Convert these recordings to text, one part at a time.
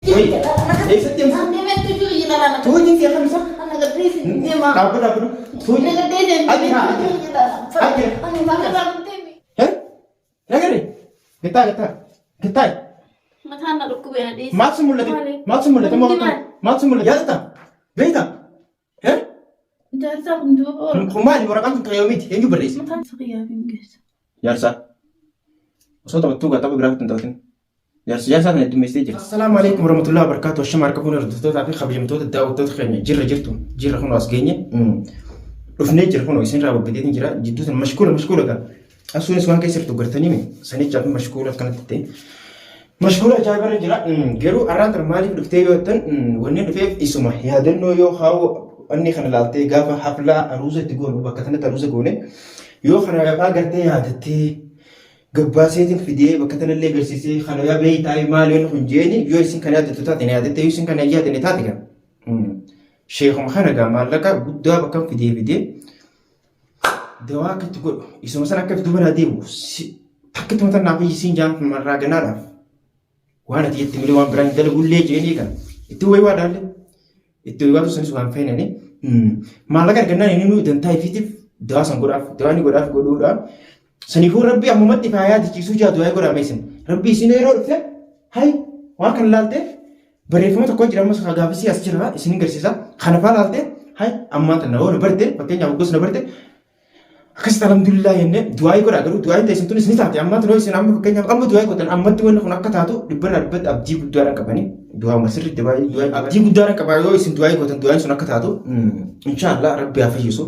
Eessatti deemsa? Tuujiin kee kamisa? Dhaabbadhu dhaabbadhu. Tuuji. Ajira ajira. Ajira. Nagari. Gattaa gattaa. Gattaa. Mataan na dhukkubee na dhiisi. Maaltu si mul'ate? Maali? Maaltu si mul'ate? Hundi maali? Maaltu si mul'ate? Yaadatta? Beekta? Jaarsaa kun duuba oola. Kun maali? Waraqaan kun tayyoomiiti. Eenyu barreesse? Mataan isa qiyyaaf hin geessa. Jaarsaa. Osoo taphattuu gaa tapha biraa hin taphatin. Jaarsa jaarsaa kana heddummeessitee jirti. Assalaamu alaikum warahmatullahi wabarakatuh. Ashama harka fuula hordoftootaa fi kabajamtoota daawwattoota keenya jirra jirtu jirra kunoo as geenye. Dhufnee jira kunoo isin irraa babbadeetiin jira. Jidduu sana mashkuula mashkuula gaa. Asuunis waan keessa jirtu gartanii mi sanichaa fi mashkuula akkanatti ta'e. Mashkuula ajaa'ibarra jira. Garuu har'aan tana maaliif dhuftee yoo jettan wanni dhufeef isuma yaadannoo yoo haa'u inni kana laaltee gaafa haflaa aruuza itti goonu bakka kanatti aruuza goone yoo kana gafaa gartee yaadattee gabbaaseetiin fidee bakka tanallee agarsiisee kana yaa beeytaa maali wanni kun jeeni yoo isin kana yaadattu taate na yaadatte yoo isin kana hin yaadanne taate gaa. Sheekuma kana gaa maallaqa guddaa bakka fidee fidee dawaa akka itti godhu isuma sana akka duuba naa deebi'u takka itti mataa naaf iyyisiin jaan marraa ganaadhaaf waan ati jette malee waan biraan hin dalagullee jeeni egaa itti wayii dhaalle itti wayii waatu sanis waan feenani maallaqa argannaan inni nuu dantaa ifiitiif dawaa san godhaaf dawaa inni godhaaf godhuudha saniifuu rabbi ammumatti faayaa dichiisuu jaa du'aa godhaa meesin rabbi isin yeroo dhufte hay waan kan laalte barreeffama tokko jira ammas gaafisii as jira isin garsiisa kana faa laalte hay ammaa tana yoo na barte fakkeenyaaf gosa na barte akkasitti alhamdulillah jenne du'aayii godhaa garuu du'aayiin teessan tunis ni taate ammaa tunoo isin amma fakkeenyaaf amma du'aayii gootan ammatti wanni kun akka taatu dhibbarraa dhibbatti abdii guddaadhaan qabanii du'aama sirriitti baay'ee du'aayii abdii guddaadhaan qabaa yoo isin du'aayii gootan du'aayiin sun akka taatu inshaallah rabbi haa fayyisu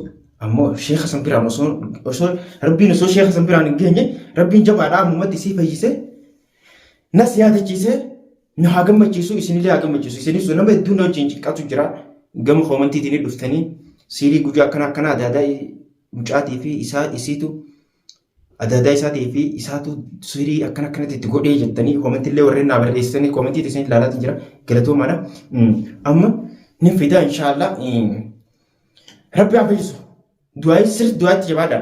ammoo sheekha san biraan osoo osoo rabbiin osoo sheekha san biraan hin geenye rabbiin jabaadhaa ammumatti isii fayyise nas yaadachiise nu haa gammachiisu isinillee haa gammachiisu isinis nama hedduu na wajjin cinqatu jira gama koomantiitiin dhuftanii siirii guyyaa akkana akkana adaadaa mucaatii fi isaa isiitu adaadaa isaatii fi isaatu siirii akkana akkanatti itti godhee jettanii koomantiillee warreen naa barreessitanii koomantii isin ilaalaatiin jira galatoomaadha amma nin fidaa inshaallah rabbi haa fayyisu. Du'aayii sirri du'aatti jabaadha.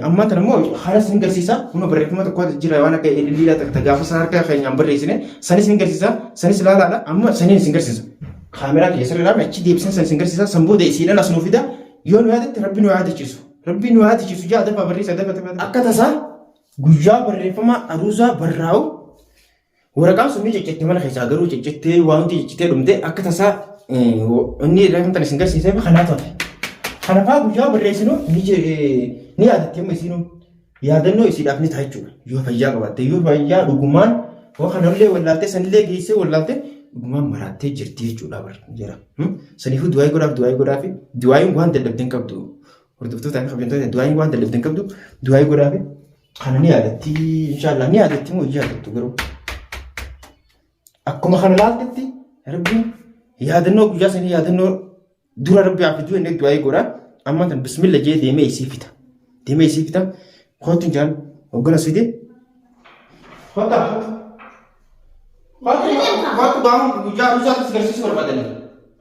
Ammaa tana immoo haala isin garsiisa. Kun barreeffama tokko jira waan akka ililiidha takka gaafa sana harka keenyaan barreessine sanis isin garsiisa sanis ilaalaadha amma saniin isin garsiisa. Kaameraa kiyya sirri ilaala achi deebisan san isin garsiisa san booda isiidhaan as nuu fida yoo nu yaadatte rabbi nu yaadachiisu. Rabbi nu yaadachiisu jaa dafa barreessa dafa dafa. Akka tasaa guyyaa barreeffama aruuzaa barraa'u Waraqaan sun ni ciccitte mana keessaa garuu ciccittee waan hundi ciccitee dhumte akka tasaa inni reefan tan isin garsiisee kanaa taate. Kana fa'aa guyyaa barreessinu ni ni yaadatti amma isiinuu yaadannoo isiidhaaf ni ta'a jechuudha. Yoo fayyaa qabaatte yoo fayyaa dhugumaan yoo kanallee wallaaltee sanillee geessee wallaaltee dhugumaan maraattee jirti jechuudha bara jira. Saniifuu du'aayii godhaaf du'aayii godhaaf du'aayiin waan dadhabde hin qabdu. Hordoftoota fi kabajamtoota du'aayiin waan dadhabde hin qabdu du'aayii godhaaf Kana ni yaadatti inshaallah ni yaadatti moo hin yaadattu garuu. Akkuma kana laaltetti rabbiin yaadannoo guyyaa sanii yaadannoo dura rabbi haa fiduu inni du'aa godha. Amma tan bismilla jee deemee isii fita. Deemee isii fita. Kootu hin hoggana fide. Kota. Kootu kootu gaafa guyyaa aruusaatti si garsiisuu barbaadanii.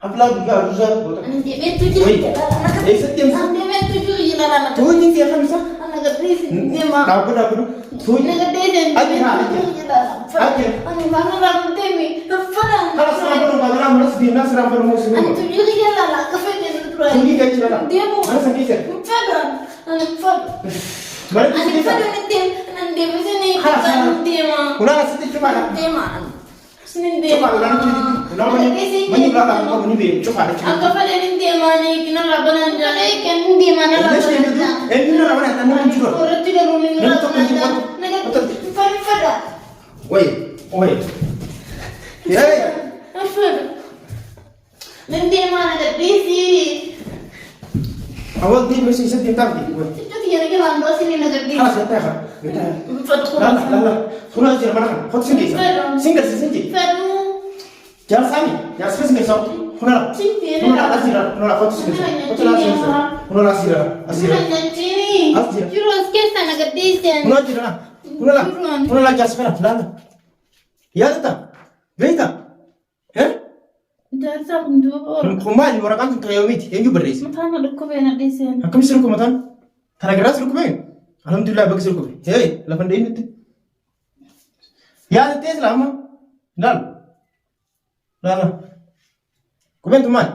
Haflaa guyyaa aruusaa goota. Ani deemeetu jiru. Wayii. Eessatti deemsa? Ani deemeetu jiru jira. Tuujiin kee kamisa? Ana gadhiisi deema. Dhaabbadhu dhaabbadhu. Tuuji. Ana gadhiisi Ajira deema. ajira. Ani maana deemi. Fadhaan. Kala siraan baruu kaameraa manas deemnaa siraan baruu moo Ani siree. tujiru jala akka fedhe dura. Tuujii kee jira. Deemu. Mana san keessa. Fadhaan. Ani fadhu. Mana Ani keessa. fadhu ni deema. Nan deebisanii Kala siraan. deema. Ulaa asitti cufaadha. Deema. Sin deema. Cufaadha ulaan achitti. Ulaan manni manni ulaa kan qabu ni beeku cufaadha achitti. Akka fedhe ni deemaanii kinarraa banaan jaalee kan ni deemaa narraa Eenyu banaan eenyu narraa banaan namni hin jiru. Irratti garuu ni Namni narraa tokko hin jiru. banaan jaalee. Fadha. Wayi wayi. Hey! Fadha. Nan deemaa na gadhiisi. Awwal deemee si isatti hin taafne. Wayi. Xiqqoo yana jalaan baasini na gadhiisi. Khalas gataa kha. Gataa. Fadhu. La la la. Fuula jira mana kana. Kottu sin geessa. Sin garsiisa sin jee. Fadhu. Jaarsaami. Jaarsa sin geessa. Fuula la. Fuula la as jira. Fuula la kottu sin geessa. Kottu la as jira. Fuula la as jira. As jira. As jira. Jiru as keessa na gadhiisi. Fuula jira. Fuula la. Fuula la jaarsa kana. La la. Yaadata. Beekta. Eh? Jaarsaa kun duuba oola. Kun maali waraqaan tun tayyoomiiti? Eenyu barreesse? Mataan na dhukkubee na dhiiseen. Akkamitti si dhukkube mataan? Tana garaa si dhukkubee? Alhamdulillah baga si dhukkube. Hee lafa hin deemnutti. Yaadattee sila amma? Laal. Laala. Qubeen tun maali?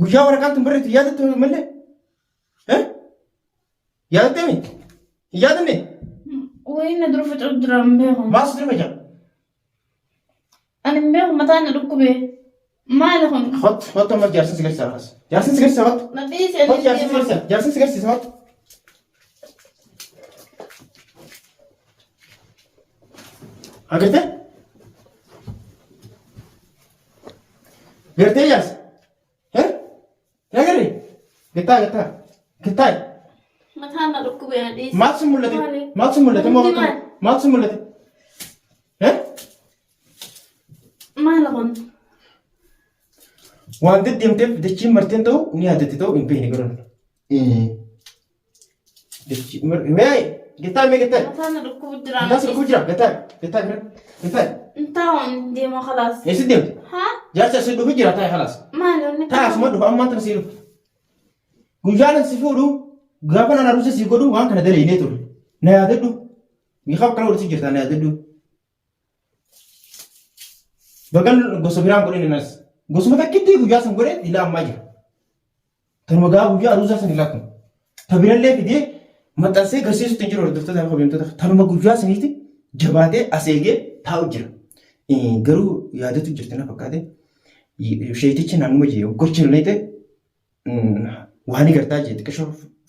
Guyyaa waraqaan tun barreessitu yaadattu malee? Eh? Yaadattee mi? Hin yaadanne? Wayii na dura faca'u jira hin beeku. Maal si dura faca'a? Ani hin beeku mataan na dhukkube. Maali kun? Hot, hot ammas jaarsin si garsiisa akkas. Jaarsin si garsiisa hot. Na dhiisi Hot ani jaarsin si deema. garsiisa. Jaarsin si garsiisa hot. Agartee? Gartee jaarsa? Eh? Agarre? Gattaa gattaa. Gattaa. Mataan na dhukkube na dhiisi. Maaltu si mul'ate? Maali? Maaltu si mul'ate? Hundi maal? Maaltu si mul'ate? Eh? Maali kun? Waan deddeemteef dachiin marteen ta'u ni yaadatti ta'u hin beekne garuu. Dachii mee gattaa mee gattaa. Mataan na dhukkubu jira. Mataan si dhukkubu jira gattaa gattaa bira gattaa. Intaa'uun deema khalaas. Eessi deemte? Haa? Jaarsa si dhufu jira taa'e khalaas. Maali wanni Taa'e asuma dhufa ammaan tana si dhufa. Guyyaan si fuudhu gaafa naan aruusa si godhu waan kana dalaynee ture. Na yaadadhu. Miiqaa akkana godhatu jirta na yaadadhu. Bagan gosa biraan godhin innas. Gosuma takkitti guyyaa san godhe ilaa ammaa jira. Tanuma gaafa guyyaa aruusaa san ilaa kun. Ta birallee fidee maxxansee garsiisutti hin jiru hordoftoota fi kabajamtoota. Tanuma guyyaa saniiti jabaatee as eegee taa'u jira. Garuu yaadatu jirti na fakkaate. Sheetichi naannuma jee gochi illee ta'e waa ni gartaa jee xiqqishoo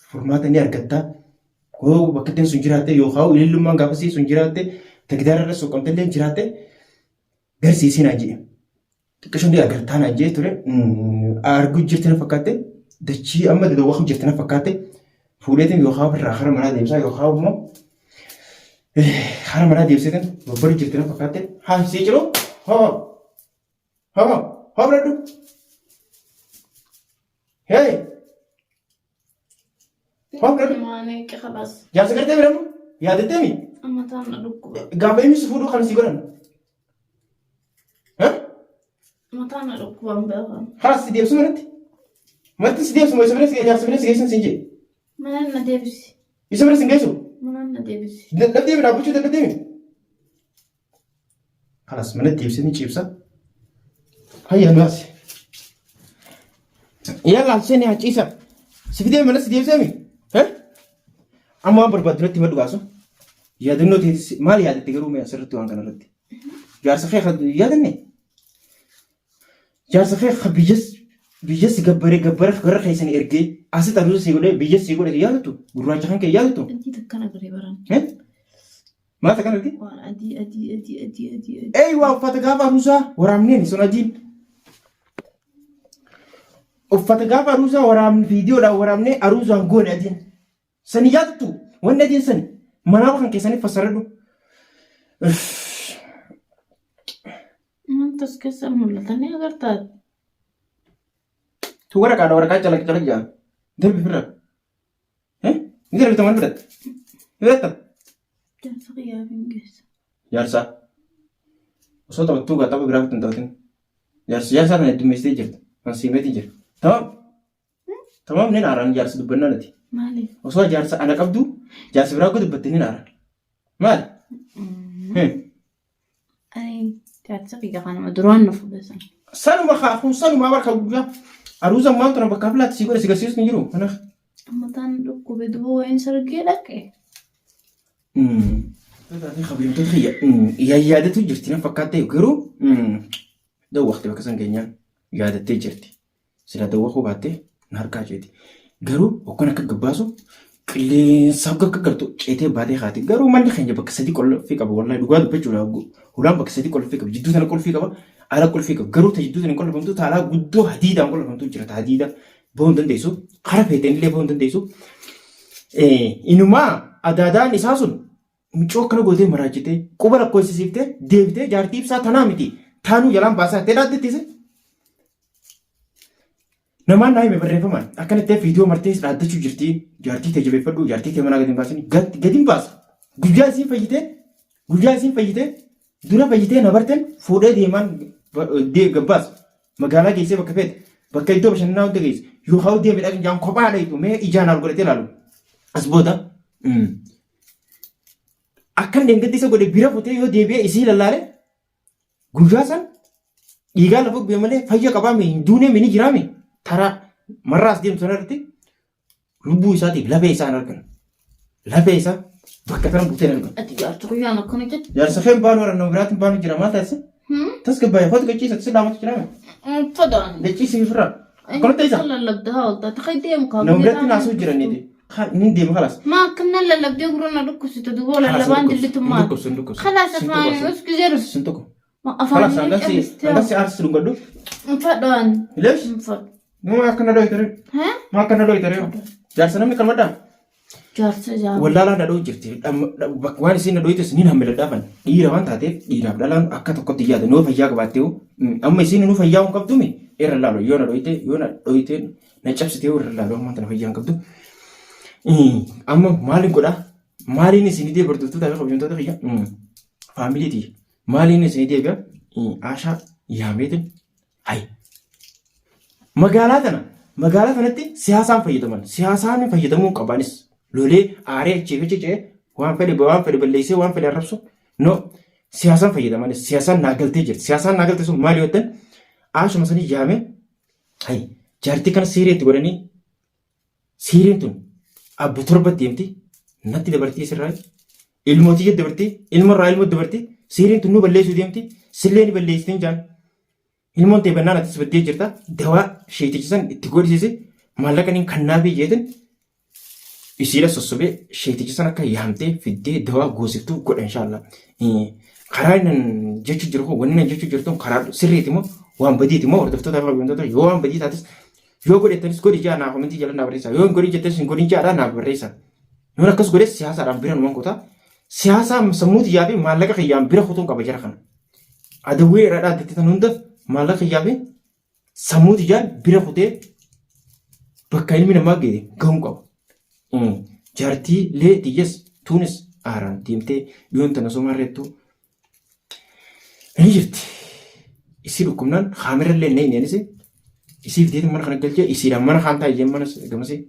furmaata ni argattaa. Koo bakka ittiin sun jiraatte yookaan ilillummaan gaafasii sun jiraatte tagdaara irra soqqamte illee jiraatte garsiisii naan jee. Xiqqishoo ni agartaa naan jee ture. Arguu jirti na fakkaatte dachii amma dadawwaqu jirti na fakkaatte fuudheetiin yookaan irraa kara manaa deemsaa yookaan immoo kara manaa deemseetiin babbaru jirti na fakkaatte haa sii jiru hoo hoo hoo biradhu hee hoo biradhu Maani khalaas. jaarsa gartee biramu yaadattee mi Mataan na dhukkuba. gaafa inni si fuudhuu kana si godhan Mataan na dhukkuba hin beeku. Haras si deebisuu manatti manatti si deebisuu isa bira si jaarsa bira si geessan siin jee Manaan na deebisi. isa bira si geessu Manaan na deebisi. dadhabdee mi dhaabbachuu dadhabdee mi Kalas manatti deebisee ni ciibsa. Hayya nu asi. Yalla seni haa ciisa. Si fidee mana si deebisee mi? Eh? Amma waan barbaaddu natti himadhu baasu. Yaadannoo teetis maal yaadatte garuu mee asirratti waan kanarratti? Jaarsa kee kan yaadanne? Jaarsa kee kan biyyas biyyas gabbaree gabbara gara keessan ergee asitti aduusa si godhee biyyas si godhe yaadattu? Gurraacha kan kee yaadattu? Adii takkan agaree baran. Eh? Maal takkan argite? Waan adii adii adii adii adii adii. Ey waa uffata gaafa aruusaa waraabneen sun adiin. Uffata gaafa aruusaa waraabne viidiyoodhaan waraabnee aruusaan goone adiin. Sani yaadattu wanni adiin sani manaaba kan keessanii fassaradhu. Maaltu as keessa mul'ata ni agartaa? Tu waraqaadha waraqaa calaq calaq jedha. Darbi firra. Ni darbita maal fudhatta? Ni fudhatta? Jaarsa kiyyaaf hin geessa. Jaarsaa. Osoo taphattuu gaa tapha biraa hin taphatin. Jaarsa jaarsaa kana heddummeessitee jirta. Kan siimeetii jira. Tamam. Tamam ni naaraan jaarsa dubbannaa nati. Maaliif? Osoo jaarsa ana qabdu jaarsa biraa akka dubbatte ni naara. Maali? Ani jaarsa kiyya kanuma duraan na fuudhe sana. Sanuma kaafuun sanumaa barka guyyaa. Aruuza maal turan bakka filaatti si godhe si garsiisu hin jiru. Kanaaf. Mataan dhukkube duuba wayiin sargee dhaqe. Kabajamtoota kiyya yaadatu jirti na fakkaatte garuu dawwaqte bakka san geenyaan yaadattee jirti. Silaa dawwaquu baattee na harkaa ceeti. Garuu okkoon akka gabbaasu qilleensa hogga akka galtu ceetee baatee kaati. Garuu manni keenya bakka sadii qolfii qaba. Wallahi dhugaa dubbachuudha. Hulaan bakka sadii qolfii qaba. Jidduu tana qolfii qaba. Ala qolfii qaba. Garuu ta jidduu tana hin qolfamtu ta alaa guddoo hadiidaan qolfamtu jira. Ta hadiida bahuu hin dandeessu. Kara feeteen illee bahuu hin dandeessu. Inumaa adaadaan isaa sun micoo akkana gootee maraachitee quba lakkoofsisiiftee deebitee jaartii ibsaa tanaa miti taanuu jalaan baasaa jettee dhaaddettise. Namaan naa hime barreeffamaan akkana ta'e viidiyoo martee dhaaddachuu jirti jaartii tee jabeeffadhu jaartii tee manaa gadi hin baasin gadi hin baasa. Guyyaa isiin fayyitee guyyaa isiin fayyitee dura fayyitee na barteen fuudhee deemaan gabbaasa. Magaalaa geessee bakka feete bakka iddoo bashannanaa hunda geesse yookaan deemee dhaqin jaan kophaa dhayitu mee ijaan al godhatee ilaalu. As booda akkan dheengaddi isa godhe bira kutee yoo deebi'ee isii lallaale guyyaa san Dhiigaa lafa bu'e malee fayya qabaa mi hin duunee mi ni jiraa mi taraa marraas deemtu sanarratti lubbuu isaatiif lafee isaa hin argan. Lafee isaa bakka tana buutee hin argan. Ati jaarsa guyyaan akkana jettu. Jaarsa kee hin baanu warra nama biraatiin baanu jira maal taasisa? Tasgabbaa'e kootu gachiisa si laamatu jira. Fadaan. Gachiisa ofirraa. Akkanatti isa. Lallabda haa olta. Takka deemu kaa. Nama biratti naasuu jiraniiti. Ni deema kalaas. Ma akkana lallabdee gurra na dhukkubsitu duboo lallabaan dillitummaa. Hin dhukkubsu hin dhukkubsu. Kalaas afaan us gizeeru. Sin tuqu. Afaan Kalaas hangas si aarsi dhungadhu. Fadhaan. Leesh. Fadhaan. Nama akkana dhoyitare. Haa? Maa akkana dhoyitare. Jaarsa namni kalmadhaa. Jaarsa jaarsa. Wallaalaa na dhoohu jirti. Waan isiin na dhoohites ni hammila dhaafan. Dhiira waan taateef dhiiraaf dhalaan akka tokkotti yaada. Nuu fayyaa qabaattee amma isiin nuu fayyaa hin qabdumi irra laalu yoo na dhoohite yoo na dhoohite na cabsite irra laalu amma tana fayyaa hin qabdu. Amma maaliin godhaa? Maaliin isin deebi hordoftoota fi kabajamtoota kiyya? Faamiliiti. Maaliin isin deebi'a? Ashaa yaameetin hayi. Magaalaa tana magaalaa tanatti siyaasaan fayyadaman siyaasaan fayyadamuu qabanis lolee aaree achii fi achi ce'ee waan fedhe waan fedhe balleessee waan fedhe arrabsu no siyaasaan fayyadamanis siyaasaan naa galtee jirti siyaasaan naa galte sun maal yoo ta'an aashuma sanii yaamee hayi jaartii kana siirii itti godhanii siiriin tun abbu torba deemti natti dabartii sirraa ilmootii dabartii ilmo irraa ilmoo dabartii siiriin tun nu balleessuu deemti sillee ni balleessitiin jaan. Ilmoon tee bannaan atis baddee jirta. Dawaa sheetichi san itti godhisiisi maallaqa niin kannaafii jeetin isiidha sossobee sheetichi san akka yaamtee fiddee dawaa goosiftuu godha inshaallah. Karaa nan jechu jiru kun wanni nan jechu jirtu karaa sirriiti moo waan badiiti moo hordoftoota fi kabajamtoota yoo waan badii taates yoo godhettanis godhi jaa naa komentii jala naa barreessaa yoo hin godhin jettanis hin godhin jaadhaa naa barreessaa. Yoon akkas godhes siyaasaadhaan bira numan kutaa siyaasaa sammuu tiyyaa fi maallaqa kiyyaan bira kutuun qaba jara kana. Adawwee irra dhaabbatte tan hunda maallaqa kiyyaa fi sammuu tiyyaan bira kutee bakka ilmi namaa ga'e ga'uun qaba. Jaartii lee tiyyas tuunis aaraan deemtee dhiyoon tana somaa irreettuu ni jirti. Isii dhukkubnaan kaamera illee hin anis isii fideetiin mana kana galchee isiidhaan mana kaan taa'e jeen mana gamasii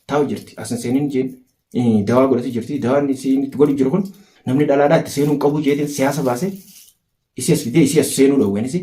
taa'u jirti. As hin seenin jeen dawaa godhatu jirti. Dawaan isiin itti godhu jiru kun namni dhalaadhaa itti seenuu hin qabu jeetiin siyaasa baasee isii as fidee isii as seenuu dhowweenis.